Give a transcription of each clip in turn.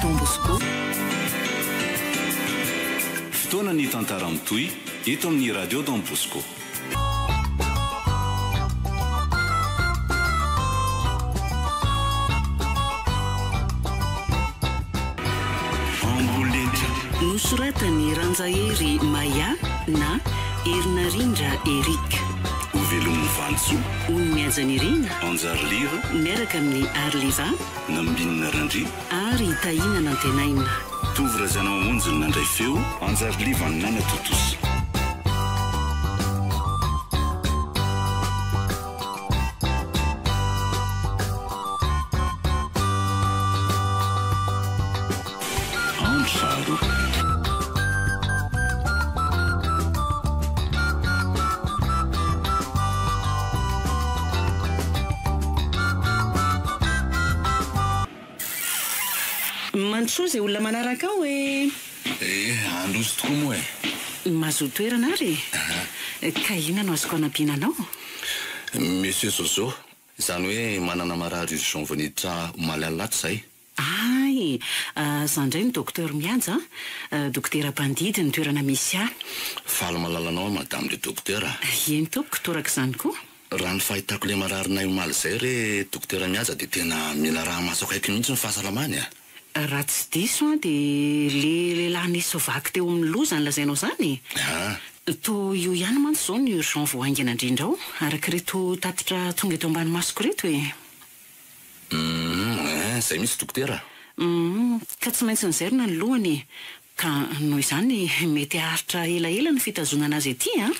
Don Bosco. Fotoana ny tantara mitohy eto amin'ny Radio Don Bosco. Amboletra. Nosoratan'i Ranjahery Maya na Herinarindra Eric. Hovelomin'i Vantsoa. Ony Mihajanirina. Anjariliva. Miaraka amin'i Arliva. Nambinina Randria. Ary Tahiana Nantenaina. Tovo Razanamamonjy no nandray feo, Anjariliva no nanatontosa. Andro faharoa. Mandrosoa izay olona manaraka ao e! Eh, handroso tokoa moa e! Mazoa toerana ary e! Ka inona no azoko anampiana anao? Monsieur Zozo, izany hoe manana marary urgent vao niditra omaly alina ato izay. Hay! Za ndray no Docteur Mihaja a! Dokotera mpandidy ny toerana misy ahy. Faly mahalala anao aho Madame le Docteur a! Eny tompoko, torak'izany koa. Raha ny fahitako ilay mararinay omaly izay re Dokotera Mihaja dia tena mila araha-maso akaiky mihitsy ny fahasalamany a! Raha tsy diso aho dia le lehilahy nisy vaky teo amin'ny loha izany lazainao izany e? Aa! Toa io ihany mantsy izao ny urgent vao haingana indrindra ao, araka ireto tatitra tonga eto ambany masoko ireto e! Humm eh, zay mihitsy dokotera a! Humm, ka tsy maintsy nozairina ny lohany e! Ka noho izany mety haharitra elaela ny fitazonana azy ety an!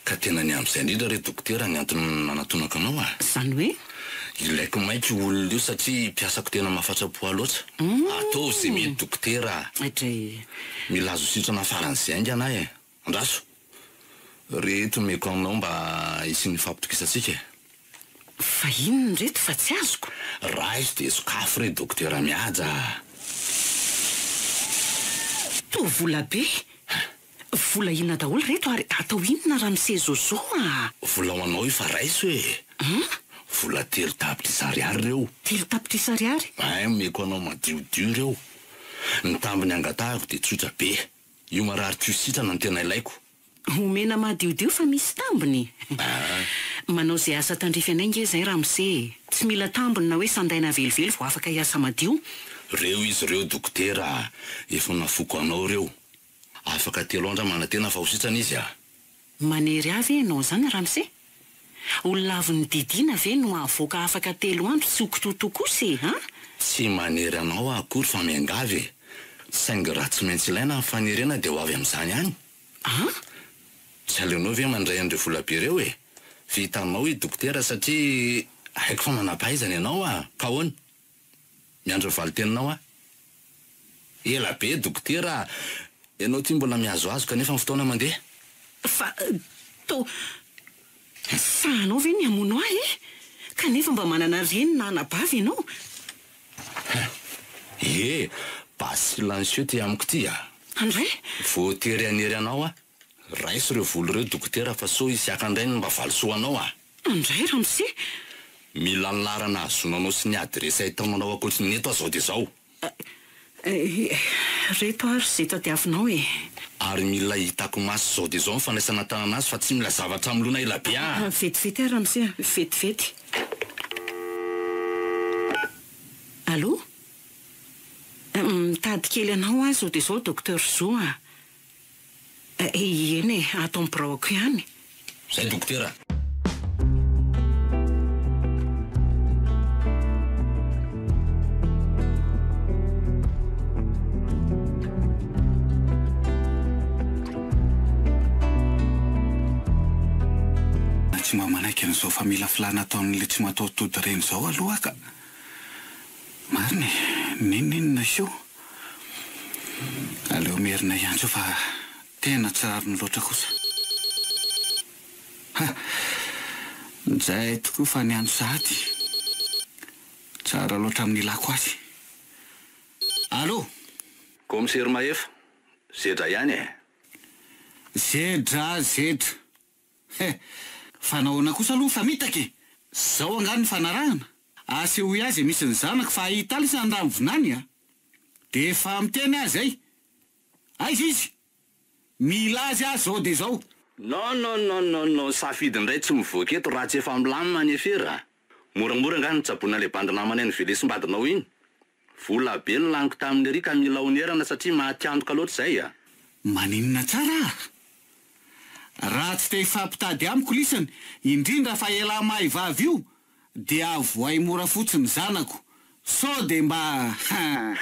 Ka tena ny amin'izay indrindra re dokotera ny antony nanatonako anao a! Izany hoe? Ilaiko maika io olona io satria mpiasako tena mahafatrapo ahy loatra. Ataovy izay mety dokotera a! Dray. Mila azo sitrana faran'izay haingana aho e! Andraso! Reto omeko anao mba hisian'ny fampitokisantsika e! Fa inona ireto fa tsy azoko? Raiso dia sokafy re Dokotera Mihaja a! Toa vola be! Vola inona daholo ireto ary atao inona ramose Zozo a! Vola ho anao io fa raiso e! An? Vola 3 tapitrisa ariary ireo. 3 tapitrisa ariary? Ein, omeko anao madiodio ireo. Ny tambiny angatahako dia tsotra be. Io marary ko sitrana no tena ilaiko. Omena madiodio fa misy tambiny. Manao izay asa tandrify anay nge izay ramose e. Tsy mila tambiny na hoe sandaina velively vao afaka hiasa madio. Reo izy reo dokotera a! Efa nafoko anao reo. Afaka telo andro aho manantena fa ho sitrana izy a! Manery ahy ve ianao izany ramose? Olona avy nodidiana ve no havoaka afaka telo andro tsy ho kitoatoa kosa e! An? Tsy manery anao aho akory fa miangavy e! Saingy raha tsy maintsy ilaina ny fanerena dia ho avy amin'izany ihany. An? Tsy aleonao ve mandray an'ireo volabe ireo e? Vitanao i dokotera satria haiko fa manam-pahaizana ianao a! Ka ahoana? Miandry ny valin-teninao aho. Ela be dokotera a! Ianao ity mbola mihazohazo kanefa ny fotoana mandeha. Fa toa sahanao ve ny hamono ahy e? Kanefa mba manana reny na anabavy ianao. Hein! Ie! Basy silencieux ity amiko ity a! Andray! Voatery hanery anao aho. Raiso ireo vola ireo dokotera fa sao hisy haka indray ny mba valisoa anao a! Andray ramose! Mila ny laharana ahazoana anao sy ny adiresy ahitana anao ankoatry ny eto aho izao dia izao. Reto ary izay tadiavinao e! Ary mila hitako maso izao dia izao ny fandraisana an-tanana azy fa tsy mila zavatra milona ela be a! Vetivety ary ramose a! Vetivety. Allô? Mitady kely anao aho izao dia izao Docteur Zo a! Eny e, ato amin'ny biraoko ihany. Zay dokotera. Tsy mba manaiky an'izao familafilana ataon'ilay tsy mataho-tody ireny izao aloha aho ka. Marina e, n'inon'inona hiseho, aleo merina ihany sao fa tena tsy rariny loatra kosa. Ha! Njay tokoa fa niantso sahady. Tsara loatra amin'ny ilako azy. Allô! Kaomisery Mahefa, zedra ihany e! Zedra, zedra. He! Fa nahoana kosa aloha mifamitaka e! Zao angaha ny nifanarahana? Asehoy ahy izay misy ny zanako fa hahita ahy lsa handany vinany a! Dia efa miteny aho izay. Aiza izy? Mila azy aho izao dia izao. Non non non non non, safidy indray tsy mivoaka eto raha tsy efa milamina ny afera a! Moramora angaha ny nitsaboana ilay bandy namanay novelesim-badinao iny? Vola be no laniko taminy ery ka mila onerana satria maty antoka loatra izay a! Maninona tsara ah! Raha tsy te hifampitady amiko lisany, indrindra fa elah mahay vavy io, dia avohay mora fotsiny zanako, sao dia mba ha.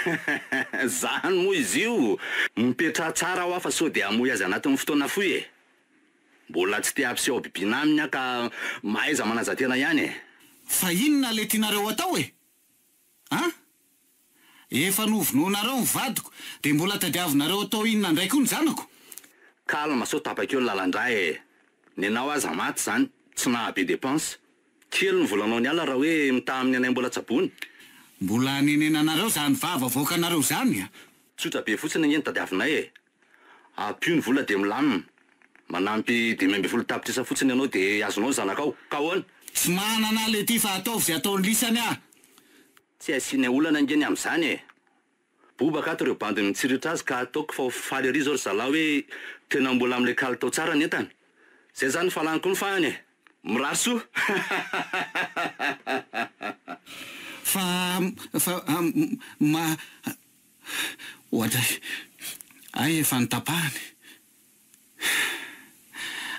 Zany moa izy io! Mipetraha tsara hoa fa sao dia hamoy azy anatin'ny fotoana fohy e! Mbola tsy te hampiseho habibiana aminy aho ka mahaiza manaja-tena ihany e! Fa inona le tianareo atao e? An? Efa novonoinareo ny vadiko dia mbola tadiavinareo atao inona indray koa ny zanako? Calme sao tapaka eo ny lalan-drà e! Nenao aza maty izany, tsy nahabe dépense. Kely ny volanao niala raha hoe mitaha amin'ny anay mbola tsaboina. Mbola hanenenanareo izany vava avoakanareo izany a! Tsotra be fotsiny ange ny tadiavinay e! Ampio ny vola dia milamina. Manampy 15 tapitrisa fotsiny ianao dia azonao ny zanakao. Ka ahoana? Tsy manana aho letia fa ataovy izay ataon'lisany ah! Tsy asiana olana ange ny amin'izany e! Bobaka ato ireo bandy mitsiritra azy ka ataoko fa ho faly ery izao ry zalahy hoe tena mbola amin'ilay kalitao tsara ny entana. Izay izany fa lany koa ny fahany e! Mirary soa! Fa fa ma Oadray, hay efa notapahany.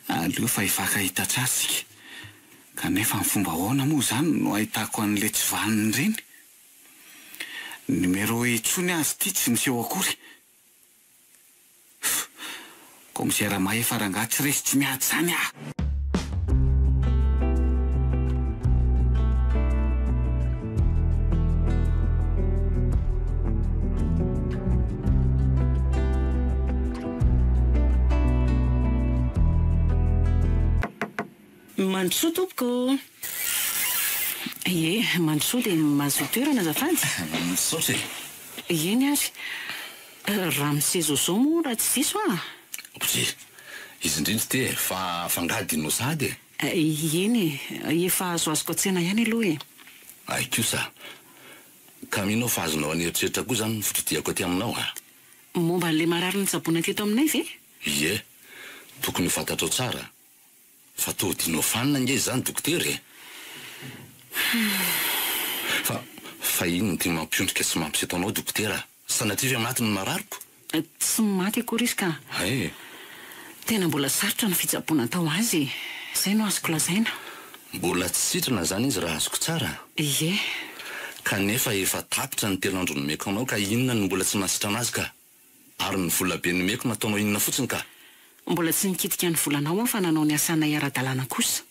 Aleo fa hifankahita tsara isika. Kanefa amin'ny fomba ahoana moa izany no ahitako an'ilay tsy vanona ireny? Numéro intsony aza ity tsy miseho akory. Kaomisera Mahefa rangahy tsy resy tsy miady izany ah! Mandrosoa tompoko ô! Ie, mandrosoa dia mahazoa toerana azafady. Misaotra e! Eny ary. Ramose Zozo moa raha tsy diso aho? Ozy, izy indrindra ity e, fa f'angaha adinonao sahady e? Eny e, efa azoazoko an-tsaina ihany aloha e. Hay kosa, ka mino aho fa azonao an'eritreritra koa izany ny fitodihako aty aminao a! Momba an'ilay marary nitsaboina teto aminay ve? Ie, tokony ho fantatrao tsara Fa toa dinao fanina ange izany dokotera e! Fa, fa inona ity mampiondrika sy mampiseto anao dokotera? Sanatria ve maty ny marariko? Tsy maty akory izy ka. Hay e! Tena mbola sarotra ny fitsaboana atao azy e! Izay no azoko lazaina. Mbola tsy sitrana izany izy raha azoko tsara? Ie. Kanefa efa tapitra ny telo andro nomeko anao ka inona no mbola tsy nahasitrana azy ka? Ary ny vola be nomeko nataonao inona fotsiny ka? Mbola tsy nikitika ny volanao aho fa nanao ny asanay ara-dalàna kosa.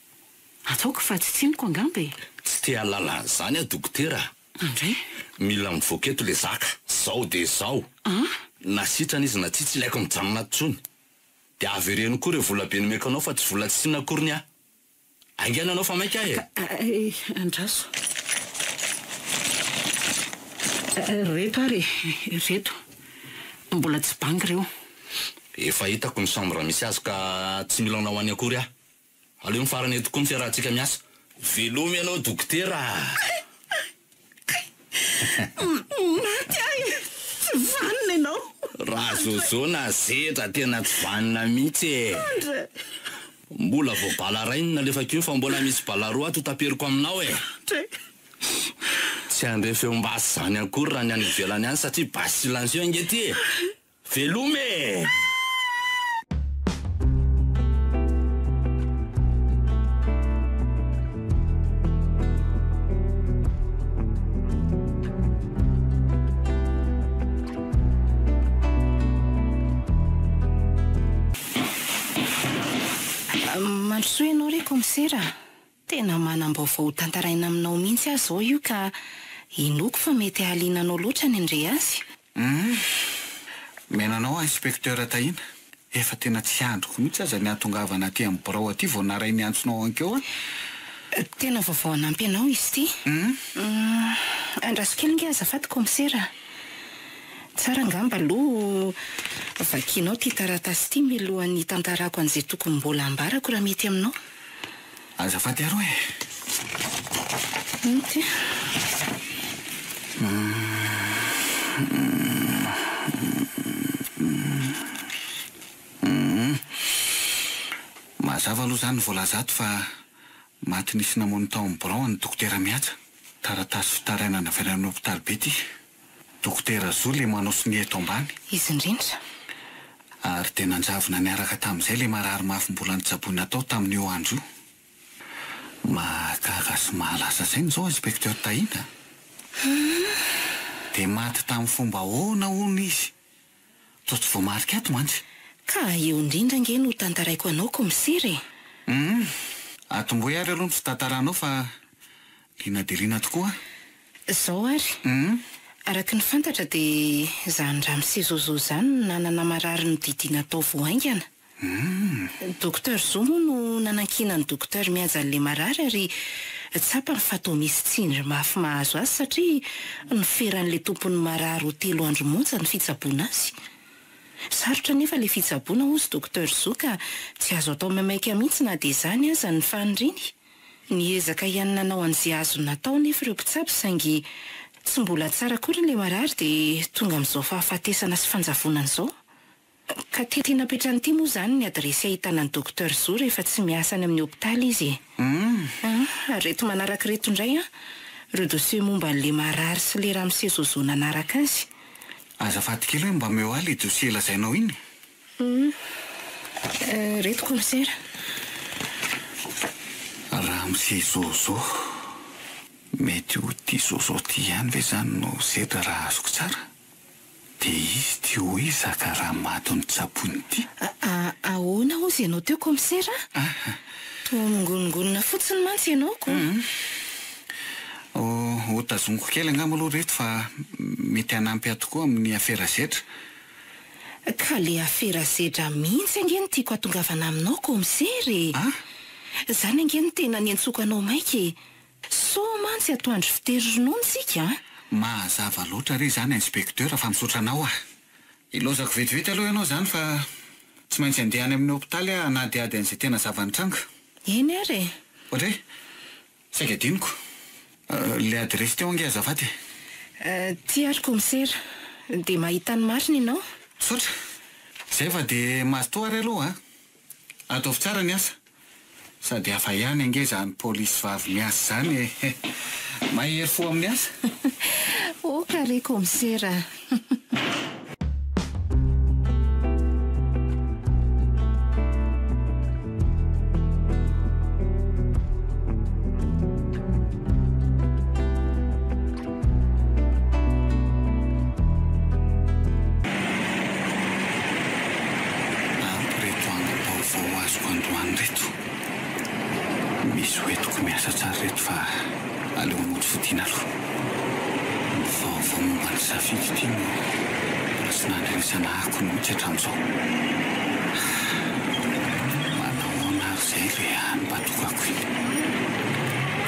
Ataoko fa tsy tsiniko angamba e! Tsy te hahalala an'izany aho dokotera a! Andray. Mila mivoaka eto le zaka, zao de zao! An? Na sitrana izy na tsia tsy ilaiko mijanona ato intsony. De avereno koa ireo vola be nomeko anao fa tsy vola tsy inona akory ny ahy. Haingana ianao fa maika e! Eh, andraso. Reto ary e, reto. Mbola tsy banga ireo. Efa hitako ny chambre misy azy ka tsy mila anao any akory aho. Aleo mifarana eto koa ny fiarahantsika miasa. Veloma ianao dokotera a! Maty aho e! Tsy vanona ianao! Raha Zozo na Zedra tena tsy vanona mihitsy e! Andry! Mbola vao bala iray no nalefako io fa mbola misy bala roa ato hotaperiko aminao e! Andry! Tsy handre feom-basy izany akory raha ny any ivelany any satria basy silencieux ange ity e! Veloma e! Mandrosoa ianao re kaomisera a! Tena manam-baovao ho tantaraina aminao mihitsy aho izao io ka inoako fa mety hahaliana anao loatra ny handre azy. Humm. Mihaino anao aho Inspecteur Tahiana. Efa tena tsy andriko mihitsy aza ny hahatongavana aty amin'ny birao aty vao naray ny antsonao ankeo aho. Tena vaovao hanampy anao izy ity. Humm. Andraso kely nge azafady Kaomisera a. Tsara angamba aloha vakianao ity taratasy ity mialohan'ny hitantarako an'izay tokony mbola hambarako raha mety aminao. Azafady aro e! Inty. Mazava aloha izany ny voalaza ato fa maty nisy namono tao amin'ny birao an'i Dokotera Mihaja. Taratasy fitarainana avy any amin'ny hopitaly be ity. Dokotera Zo le manao sonia eto ambany. Izy indrindra. Ary dia nanjavona niaraka tamin'izay le marary mafy mbola notsaboina tao tamin'io andro io. Mahagaga sy mahalasa saina izao Inspecteur Tahina a! Dia maty tamin'ny fomba ahoana hono izy? Toa tsy voamarika ato mantsy. Ka eo indrindra ange no tantaraiko anao Kaomisera e! Hum! Atombohy ary aloha ny fitantaranao fa liana dia liana tokoa aho. Izao ary, araka ny fantatra dia izany ramose Zozo izany no nanana marary nodidiana tao vao haingana. Docteur Zo moa no nanankinan'ny Docteur Mihaja an'ilay marary ary tsapany fa toa misy tsindry mafy mahazo azy satria noferan'ilay tompon'ny marary ho telo andro monja ny fitsaboana azy. Sarotra anefa ilay fitsaboana hozy Docteur Zo ka tsy azo atao maimaika mihitsy na dia izany aza ny faniriany. Niezaka ihany nanao an'izay azony natao anefa ireo mpitsabo saingy tsy mbola tsara akory ilay marary dia tonga amin'izao fahafatesana sy fanjavonana izao. Ka ty napetrany ity moa izany ny adiresy ahitana an'i Docteur Zo rehefa tsy miasa any amin'ny hopitaly izy e. Ary ireto manaraka ireto indray an, ireo dossier momba an'ilay marary sy ilay ramose Zozo nanaraka azy. Azafady kely hoe mba omeo ahy ilay dossier lazainao iny. Ireto commissaire. Ramose Zozo. Mety ho ity Zozo ity ihany ve izany no sedra raha azoko tsara? Dia izy ty hoe zaka raha maty notsaboiny ity. Ahoana hozy ianao teo kaomisera a? Toa mingonongonona fotsiny mantsy ianao ko. Ho tazomiko kely angamba aloha ireto fa mety hanampy ahy tokoa amin'ny afera zetra. Ka le afera zedra mihitsy ange no tiako hatongavana aminao kaomisera e! Zany ange no tena niantsoako anao maika e! Soa mantsy atoandro fitery ronono tsika a! Mazava loatra re izany Inspecteur fa misaotra anao aho. Ilaozako vetivety aloha ianao izany fa tsy maintsy handeha any amin'ny hopitaly aho hanadihady an'izay tena zava-nitranga. Eny ary e! Ohatray, saika adinoko. Ilay adiresy teo ange azafady e! Ty ary kaomisera, dia mahita ny marina ianao. Misaotra. Izay fa dia mazotoa ary aloha a! Ataovy tsara ny asa. Sady hafa ihany ange izany polisy vavy miasa izany e! Mahery fo amin'ny asa. Ok re kaomisera a! Ampy reto angom-baovao azoko androany reto. Misy ho entiko miasa tsara reto fa aleo mody fodiana aloha. Ny vaovao momba ny safidy ity no mbola tsy nandrenesana akony mihitsy hatramin'izao. Manahoana ary izay ilay hany mba tokako iny.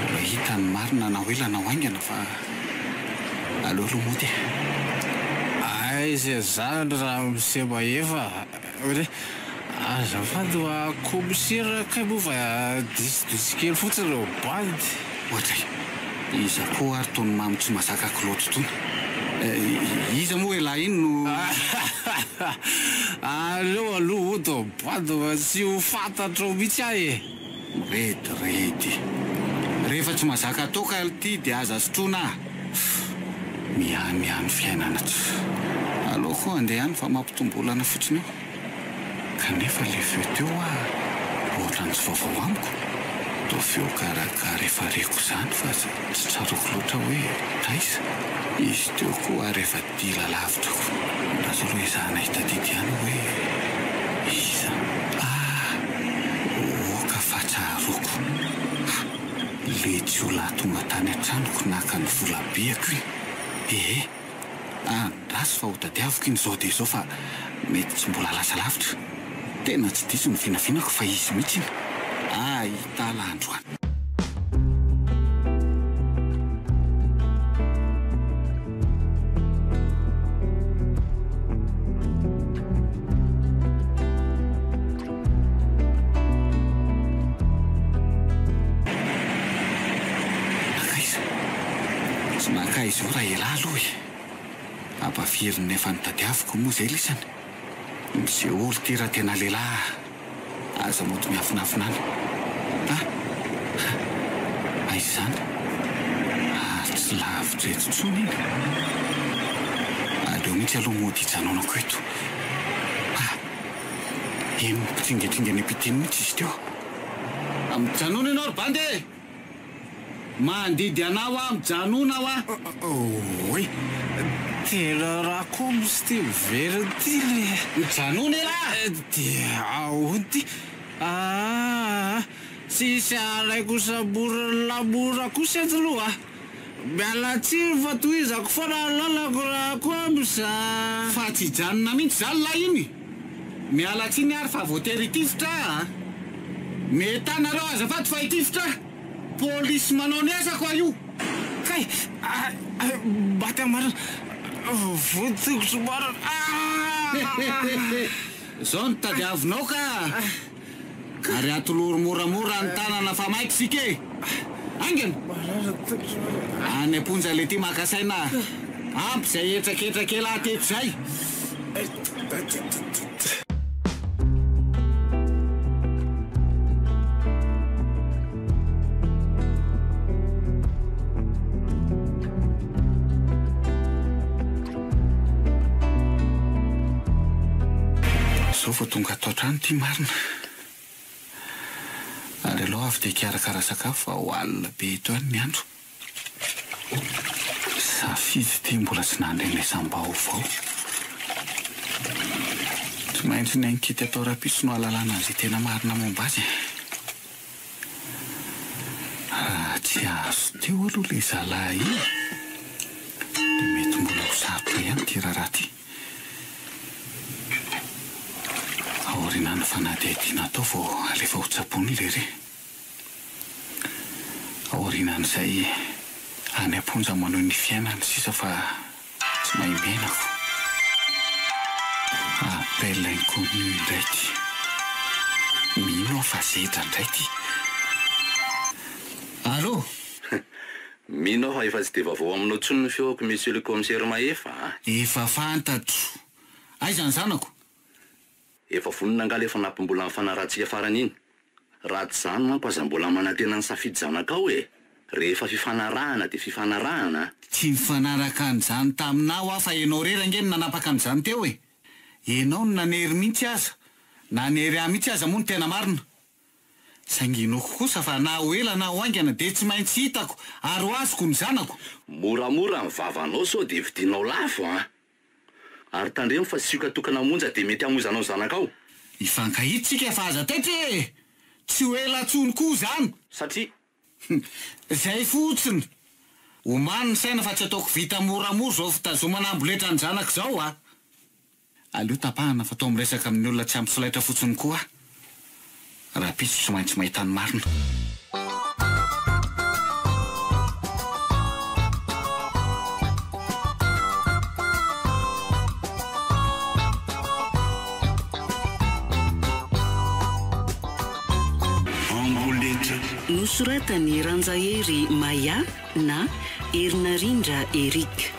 Mbola hita ny marina na ho ela na ho haingana fa. Aleo aloha mody e. Aiza izany ramose Mahefa a! Azafady fa kaomisera kay moa fa diso diso kely fotsiny ireo bandy. Oadray! Iza koa ary tony mamy tsy mazaka kilaoty tony? Iza moa elah iny no. Aleo aloha ody bandy fa tsy ho fantatrao mihitsy aho e! Rediredy. Rehefa tsy mazaka toaka lty dia aza sotroina ah! Mihanihany fiainana tsy. Aleo koa andeha any fa mampitombo olana fotsiny eo. Kanefa le feo teo hoa ohatran'ny tsy vaovao amiko. Toa feo karakara efa reko izany fa tsy tsaroako loatra hoe taiza. Izy teo koa ary efa dila lavitra ko. Lasa aloha ezahana hitadidy ihany hoe iza. Ah! Oka fa tsaroako. Ha! Le jiolahy tonga tany an-tranoko naka ny volabeako iny. Ee! Andraso fa hotadiaviko iny izao dia izao fa mety tsy mbola lasa lavitra. Tena tsy diso ny vinavinako fa izy mihitsy iny. Ahitala androany. Nankaiza? Tsy nankaiza io raha elah aloha e! Ampafirin'ny efa notadiaviko moa izay lisany. Miseholy ity raha tena lehilahy. Aza mody miafinafina any. Ah! Aiza izany? Ary tsy lavitra eto intsony iny. Aleo mihitsy aloha mody hijanonako eto. Ah! Eny mpitringetringena epiteny mihitsy izy teo. Mijanona ianao ry bandy e! Mandidy anao aho mijanona hoa! Oay! Tena rakoms ty miverina ty le. Mijanona elah! Dia ahoana ty? Aa! Tsisy alaiko samborina lamora kosa eto aloha a! Miala tsiny fa tohizako foana ny lalako rakoms a! Fa tsy hijanona mihitsy zany lahy iny! Miala tsiny ary fa voatery hitifitra a! Mety nareo azafady fa hitifitra! Polisy manao ny asako aho io! Kay! Maty aho marina! Voatongotro marina! Hehehehe! Zao no tadiavinao ka! Ary atolory moramora ny tanana fa maika isika e! Haingana! Any am-ponja letia maka saina a! Ampy izay hetraketraka elah teto izay! Zao vao tonga ato an-trano ity marina. Ary aleo avy dia hikarakara sakafo fa ho alina be eto ihany ny andro. Safidy ity mbola tsy nandrenesam-baovao. Tsy maintsy ny ankety atao rahampitso no ahalalana an'izay tena marina momba azy e. Raha tsy azo teo aloha ilay zalahy iny dia mety mbola ho sarotra ihany ity raharaha ity. Aorianan'ny fanadihadiana atao vao alefa ho tsaboina lery. Aorianan'izay any am-ponja manohy ny fiainany sisa fa tsy mahimbenako. Appel inconnu indray ity. Mino aho fa zetra indray ity. Allô? Mino aho fa efa tsy dia vaovao aminao intsony ny feoko Monsieur le Commissaire Mahefa a! Efa fantatro. Aiza ny zanako? Efa vonona angaha ilay fanampim-bola nifanarahantsika farany iny? Raha tsy izany manko aza mbola manantena ny safidy zanakao e! Rehefa fifanarahana dia fifanarahana a! Tsy nifanaraka an'izany taminao aho fa ianao irery ange no nanapaka an'izany teo e! Ianao no nanery mihitsy aza, nanery ahy mihitsy aza moa no tena marina. Saingy inoako kosa fa na ho ela na ho haingana dia tsy maintsy hitako ary ho azoko ny zanako. Moramora ny vavanao sao dia vidianao lafo an! Ary tandremo fa sioka tokana monja dia mety hamoizanao ny zanakao. Hifankahita tsika fa aza taitra e! Tsy ho ela tsony koa zany! Satria. Zay fotsiny! Omano ny saina fa tsy ataoko vita moramora zao fitazomana amboletra ny zanako zao a! Aleo tapahana fa toa miresaka amin'ny olona tsy ampy solaitra fotsiny koa aho. Rahampitso tsy maintsy mahita ny marina. Amboletra. Nosoratan'i Ranjahery Maya na Herinarindra Eric.